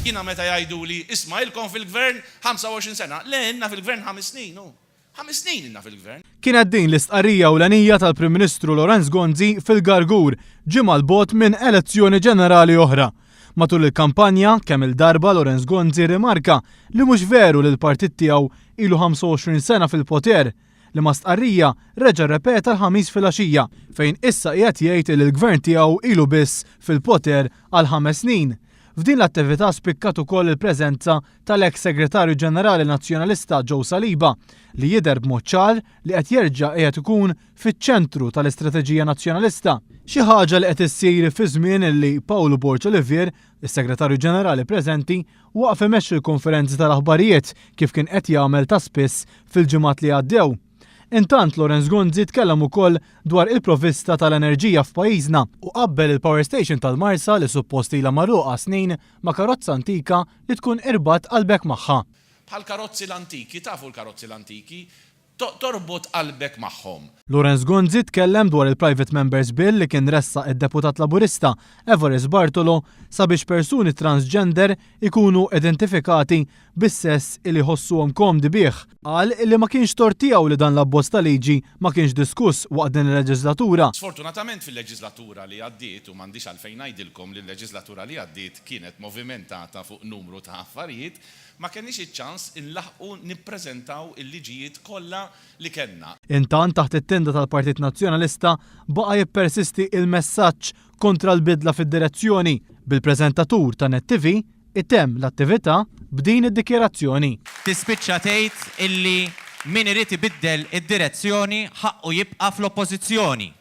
Jiena meta jgħiduli, isma' ilkom fil-Gvern 25 sena. Le, ilna fil-Gvern ħames snin, hu. Ħames snin ilna fil-Gvern. Kienet din l-istqarrija ewlenija tal-Prim Ministru Lawrence Gonzi fil-Gargur, ġimgħa 'l bogħod minn elezzjoni ġenerali oħra. Matul il-kampanja, kemm-il darba Lawrence Gonzi rrimarka li mhux veru li l-partit tiegħu ilu 25 sena fil-poter, liema stqarrija reġa' rrepeta l-Ħamis filgħaxija, fejn issa qiegħed jgħid li l-Gvern tiegħu ilu biss fil-poter għal ħames snin. F'din l-attività spikkat ukoll il-preżenza tal-eks Segretarju Ġenerali Nazzjonalista Joe Saliba, li jidher b'mod ċar li qed jerġa' qiegħed ikun fiċ-ċentru tal-istrateġija Nazzjonalista. Xi ħaġa li qed issir fi żmien li Pawlu Borg Olivier, is-Segretarju Ġenerali preżenti, waqaf imexxi l-konferenzi tal-aħbarijiet kif kien qed jagħmel ta' spiss fil-ġimgħat li għaddew. Intant Lawrence Gonzi tkellem ukoll dwar il-provvista tal-enerġija f'pajjiżna u qabbel il-power station tal-Marsa li suppost ilha magħluqa snin ma' karozza antika li tkun irbatt qalbek magħha. Bħall-karozzi l-antiki, tafu l-karozzi l-antiki, Torbot qalbek magħhom. Lawrence Gonzi tkellem dwar il-Private Members Bill li kien ressaq id-Deputat Laburista Evarist Bartolo sabiex persuni transgender ikunu identifikati bis-sess li jħossuhom komdi bih. Qal li ma kienx tort tiegħu li dan l-abbozz ta' liġi ma kienx diskuss waqt din il-leġislatura. Sfortunatament fil-leġislatura li għaddiet, u m'għandix għalfejn ngħidilkom li l-leġislatura li għaddiet kienet movimentata fuq numru ta' affarijiet, Ma kellniex iċ-ċans inlaħħqu nippreżentaw il-liġijiet kollha li kellna. Intant taħt it-tinda tal-Partit Nazzjonalista baqa' jippersisti il-messaġġ kontra l-bidla fid-direzzjoni, bil-preżentatur ta' Net TV itemm l-attività b'din id-dikjarazzjoni. Tispiċċa tgħid illi min irid ibiddel id-direzzjoni ħaqqu jibqa' fl-Oppożizzjoni.